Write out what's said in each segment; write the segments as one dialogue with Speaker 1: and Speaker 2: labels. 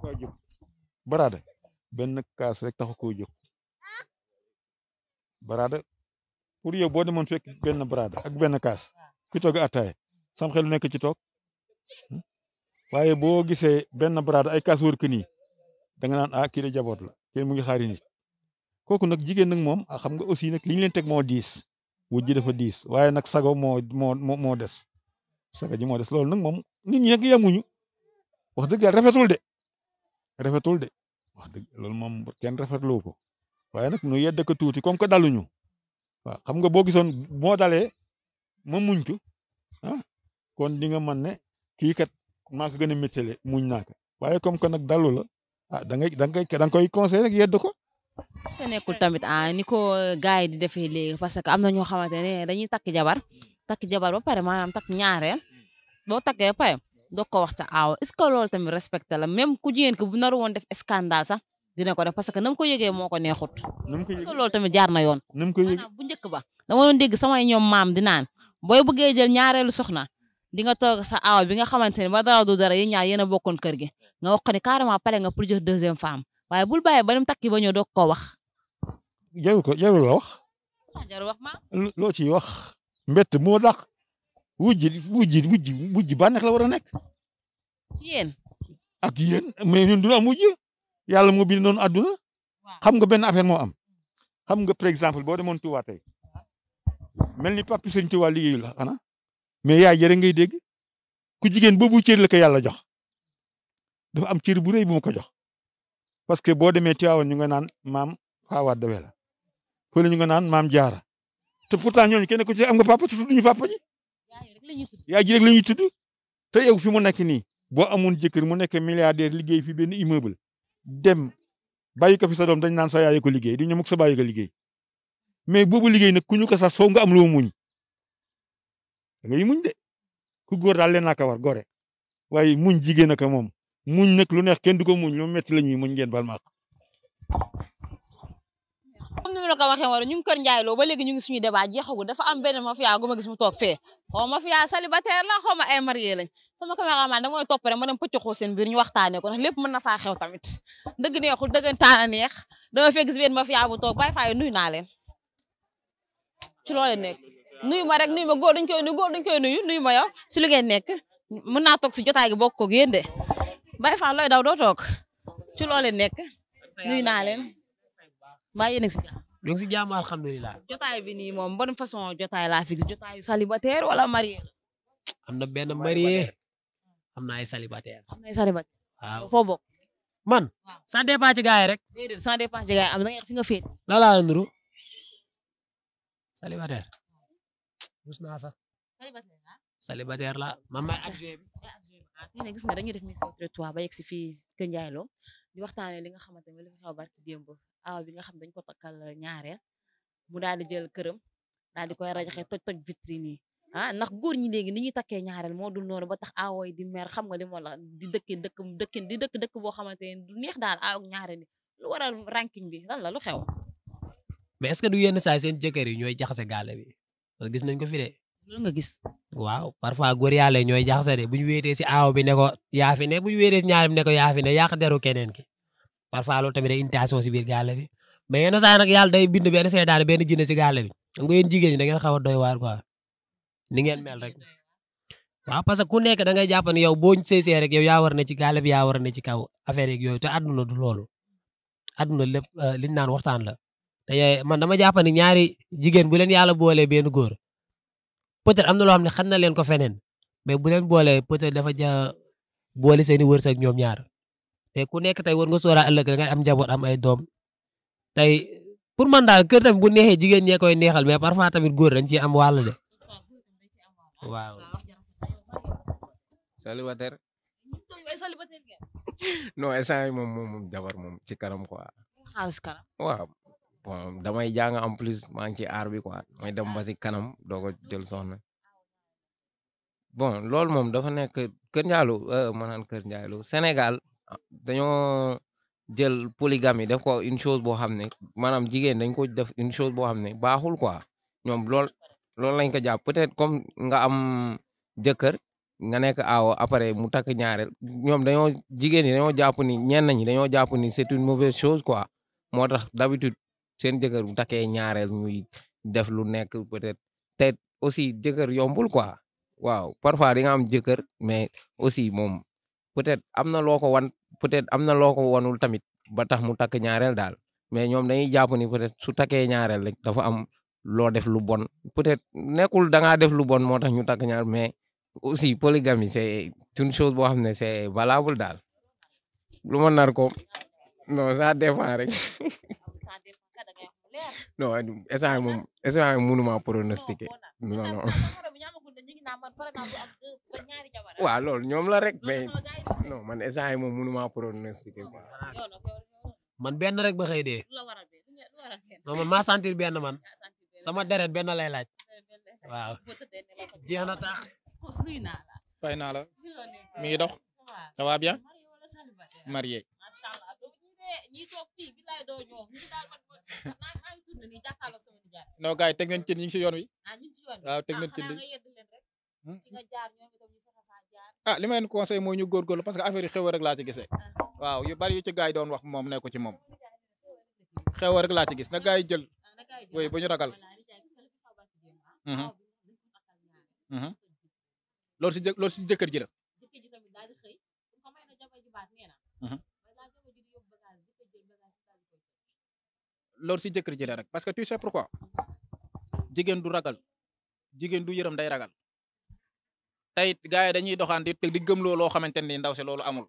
Speaker 1: ko jóg baraada benn kaas rek taxu koo jóg baraada pour yow boo demoon fekk benn baraada ak benn kaas ki toog attaaya sam xel nekk ci toog waaye boo gisee benn baraada ay kaas wër ko nii da nga naan kii de jaboot la kii mu ngi xaari nit kooku nag jigéen nag moom xam nga aussi nag li ñu leen teg moo diis wujj dafa diis waaye nag sago moo des sago ji moo des loolu nag moom nit ñi nag yemuñu wax dëgg yàlla rafetul de wax dëgg loolu moom kenn rafetlu ko waaye nag nu yedde ko tuuti comme que daluñu waaw xam nga boo gisoon moo dalee ma muñ ko kon di nga mën ne kii kat maa ko gën a méttale muñ naa ko waaye comme que nag dalu la da nga koy conseillé rek yedd ko.
Speaker 2: est-ce que nekkul tamit ni ko gars yi di defee léegi parce que am na ñoo xamante ne dañuy takk jabar ba pare maanaam takk ñaareel boo takkee ba pare doo ko wax ca aaw est-ce que loolu tamit respecté la même ku jigéen ko bu naru woon def scandale sax dina ko def parce que nam ko yëgee moo ko neexut. est-ce que loolu tamit jaar na yoon. maanaam bu njëkk ba dama doon dégg samay ñoom maam di naan booy bëggee jël ñaareelu soxna di nga toog sa aaw bi nga xamante ne ba dara du dara yéen ñaar yéen a bokkoon kër gi nga wax ko ne carrément pare nga pour jox deuxième femme waaye bul bàyyi ba dem takki ba ñëw doog koo wax.
Speaker 1: jarul la wax.
Speaker 2: jarul wax ma.
Speaker 1: loo ciy wax. mbett moo dàq. wujji bànneex la war a nekk.
Speaker 2: ci yéen.
Speaker 1: ak yéen mais ñun du am wujj yàlla moo bind noonu àdduna. xam nga benn affaire moo am. xam nga par exemple boo demoon Touba tey mel ni papi Sëñ Touba liggéeyu la xanaa mais yaay jërë ngay dégg ku jigéen boobu cër la ko yàlla jox dafa am cër bu rëy bu ma ko jox parce que boo demee Tiwaawan ñu nga naan maam Faawaat Dawe la fële ñu nga naan maam Jaara te pourtant ñooñu kenn ku ci am nga papa te tudduñu papa ji yaay ji rek la ñuy tudd te yow fi mu nekk nii boo amoon jëkkër mu nekk milliardaire liggéey fi benn immeuble dem bàyyi ko fi sa doom dañ naan sa yaay ko liggéey du ñu mukk sa bàyyi ko liggéey mais boobu liggéey nag ku ñu ko sax soo nga am loo muñ da ngay muñ de ku góor daal leen naa ko war gore waaye muñ jigéen ak moom muñ nag lu neex kenn du ko muñ lu metti la ñuy muñ ngeen bal ma
Speaker 2: comme ni ma la ko waxee woon ñu ngi kër Ndiaye Lo ba léegi ñu ngi suñu débat jeexagul dafa am benn mafia gu ma gis mu toog fee xaw mafia célibataire la xaw ma ay marié lañ sama caméraman da mooy topp rek ma dem pëccëxoo seen biir ñu waxtaanee ko ndax lépp mën na faa xew tamit dëgg neexul dëggantaan a neex dama fee gis benn mafia bu toog bàyyi faa nuyu naa leen ci loolee nekk nuyu ma rek nuyu ma góor dañ koy nuyu ma yow si lu ngeen nekk mën naa toog si jotaay gi bokk ko yéen de bàyyi faa looy daw doo toog ci loolee nekk nuyu naa leen mbaa yéen a ngi si jàmm.
Speaker 3: ñu ngi si jàmm alhamdulilah.
Speaker 2: jotaay bi nii moom bonne façon jotaay laa fi gis jotaayu célibataire wala marié.
Speaker 3: am na benn marié am na ay célibataire.
Speaker 2: waaw foo bokk.
Speaker 3: man. ça dépend ci gars yi rek.
Speaker 2: déedéet ça dépend ci gars yi am na nga fi nga féet.
Speaker 3: la laa nuru célibataire. rus naa sax. célibataire la man maay adjoint bi.
Speaker 2: gis nga dañuy def micro-trottoir ba yegg si fii Kër Ndiaye Lo di waxtaanee li nga xamante ne li fi xew barki démb aw bi nga xam dañ ko takkal ñaareel mu daal di jël këram daal di koy rajaxe toj vitrine yi ndax góor ñi léegi ni ñuy takkee ñaareel moo dul noonu ba tax aawooy di mer xam nga li moo la di dëkk boo xamante ne du neex daal aaw ak ñaareel ni lu waral ranking bi lan la lu xew.
Speaker 3: mais est-ce que du yenn saa seen jëkkër yi ñooy jaxase gaale bi parce que gis nañ ko fi de.
Speaker 2: loolu nga gis.
Speaker 3: waaw parfois góor yàlla ñooy jaxase de bu ñu wéetee si aaw bi ne ko yaa fi ne bu ñu wéetee si ñaar bi ne ko yaa fi ne yàq deru keneen ki parfois loolu tamit day intention si biir gaale bi mais yenn saa nag yàlla day bind benn seetaan benn jinne si gaale bi xam nga yéen jigéen ñi da ngeen xaw a doy waar quoi ni ngeen mel rek waaw parce que ku nekk da ngay jàpp ne yow boo sëysee rek yow yaa war ne ci gaale bi yaa war ne ci kaw affaire yeeg yooyu te àdduna du loolu àdduna lépp liñ naan waxtaan la te man dama jàpp ne ñaari jigéen bu leen yàlla boolee benn góor peut-être am na loo xam ne xam na leen ko feneen mais bu leen boolee peut-être dafa boole seeni wërsëg ñoom ñaar te ku nekk tey war nga sóoraa ëllëg da ngay am njaboot am ay doom tey pour man daal kër tamit bu neexee jigéen ñee koy neexal mais parfois tamit góor dañ ciy am wàll de waaw.
Speaker 4: célibataire non instant yi moom jabar moom ci kanam quoi.
Speaker 2: xaalis kanam.
Speaker 4: waaw bon damay jàng en plus maa ngi ci aar bi quoi may dem ba ci kanam doo ko jël soxna bon loolu moom dafa nekk Kër Ndiaye Lo ma naan Kër Ndiaye Lo Sénégal dañoo jël polygamie def ko une chose boo xam ne maanaam jigéen dañ ko def une chose boo xam ne baaxul quoi ñoom loolu lañ ko jàpp peut-être comme nga am jëkkër nga nekk aawo après mu takk ñaareel ñoom jigéen ñi dañoo jàpp ni ñenn ñi dañoo jàpp ni c'est une mauvaise chose quoi moo tax d'habitude seen jëkkër bu takkee ñaareel ñuy def lu nekk peut-être te aussi jëkkër yombul quoi waaw parfois di nga am jëkkër mais aussi moom peut-être am na loo ko wan peut-être am na loo ko wanul tamit ba tax mu takk ñaareel daal mais ñoom dañuy jàpp ni peut-être su takkee ñaareel rek dafa am loo def lu bon peut-être nekkul da ngaa def lu bon moo tax ñu takk ñaar mais aussi polygamie c'est une chose boo xam ne c'est valable daal lu ma nar ko non ça dépend rek non instant moom mënuma pronostiquer non waaw loolu ñoom la rek mais non man instant moom mënuma pronostiquer quoi.
Speaker 3: man benn rek ba xëy dee non man maa sentir benn man sama deret benn lay laaj waaw jeex na tax.
Speaker 5: fay naa la mi ngi dox ça va bien marié non gars yi teg nañ ci ñu ngi si yoon wi waaw teg nañ ci li ma leen conseillé mooy ñu góorgóorlu parce que affaire yi xew rek laa ci gisee waaw yu bari yu ci gars yi doon wax moom nekku ci moom xew rek laa ci gis na gars yi jël oui bu ñu ragal loolu si jëkkër ji la loolu si jëkkër ji la rek parce que tu sais pourquoi jigéen du ragal jigéen du yërëm day ragal tey gars yi dañuy doxaan di gëmloo loo xamante ni ndaw si loolu amul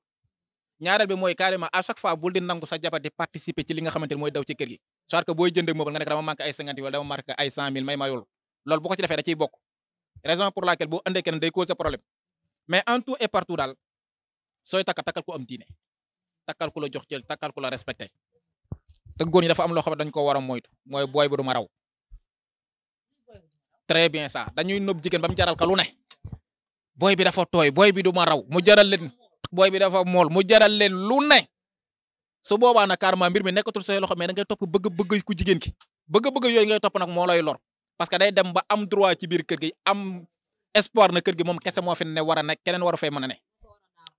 Speaker 5: ñaareel bi mooy carrément à chaque fois bul di nangu sa jabar di participer ci li nga xamante ni mooy daw ci kër gi soit que booy jënd meuble nga nekk dama manqué ay 50 wala dama manqué ay 100 000 may mayul loolu bu ko ci defee da ciy bokk raison pour laquelle boo andee keneen day causer problème mais en tout et partout daal sooy takkal ko am diine takkal ku la jox jël takkal ku la respecté te góor ñi dafa am loo xam ne dañ ko war a moytu mooy booy bu du ma raw très bien ça dañuy nob jigéen ba mu jaral ka lu ne booy bi dafa tooy booy bi du ma raw mu jaral leen booy bi dafa mool mu jaral leen lu ne su boobaa nag carrément mbir mi nekkatul say loxo mais da ngay topp bëgg-bëgg ku jigéen ki bëgg-bëgg yooyu ngay topp nag moo lay lor parce que day dem ba am droit ci biir kër gi am espoir na kër gi moom kese moo fi ne war a nekk keneen waru fay mën a ne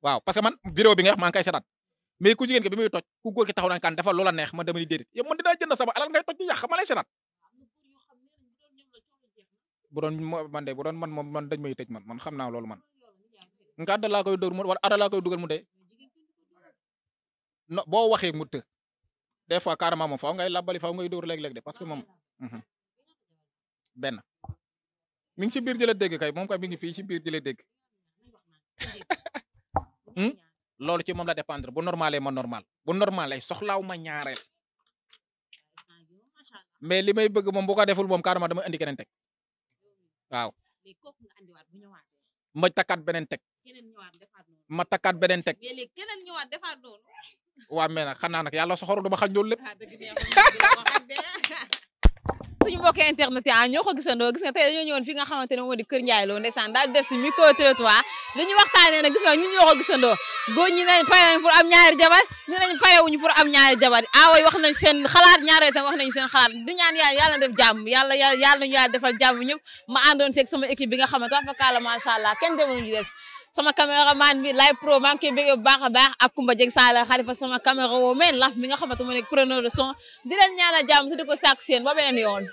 Speaker 5: waaw parce que man vidéo bi nga wax maa ngi koy seetaan mais ku jigéen ki bi muy toj ku góor ki taxaw nañ kan dafa loola neex man dama ni déedéet yow man dinaa jënd sama alal ngay toj di yàq ma lay seetaan bu doon man moom man dañ may tëj man xam naa loolu man nga adda laa koy dóor mu wala adda laa koy dugal mu dee no boo waxee mu të des fois carrément moom faaw ngay labbali faaw ngay dóor léeg-léeg de parce que moom benn mi ngi si biir di la dégg kay moom kay mi ngi fii si biir di la dégg loolu ci moom la dépendre bu normalé ma normal bu normalé soxlaaw ma ñaareel mais li may bëgg moom bu ko deful moom carrément dama indi keneen teg waaw ma takkaat beneen teg ma takkaat beneen teg waaw mais nag xam naa nag yàlla soxoru du ma xañ loolu lépp
Speaker 2: suñu mbokk internet yi ñoo ko gisandoo gis nga tey dañoo ñëwoon fi nga xamante ne moo di Kër Ndiaye Lo ndeysaan daal def si micro trottoir li ñu waxtaanee nag gis nga ñun ñoo ko gisandoo góor ñi nañ pare nañ pour am ñaari jabar ñu nañ parewuñu pour am ñaari jabar awoy wax nañ seen xalaat ñaareel tam wax nañu seen xalaat du ñaan yàlla def jàmm yàlla nañu yàlla defal jàmm ñëpp ma àndoon seeg sama équipe bi nga xamante wax fa kaala macha allah kenn demoon ñu des sama caméraman bi Live Pro maa ngi koy bëgg bu baax a baax ak Kumba Jeng Sala Xalifa sama caméra woo men la mi nga xamante mu nekk preneur de son di leen ñaanal jàmm te di ko sàkku seen ba beneen yoon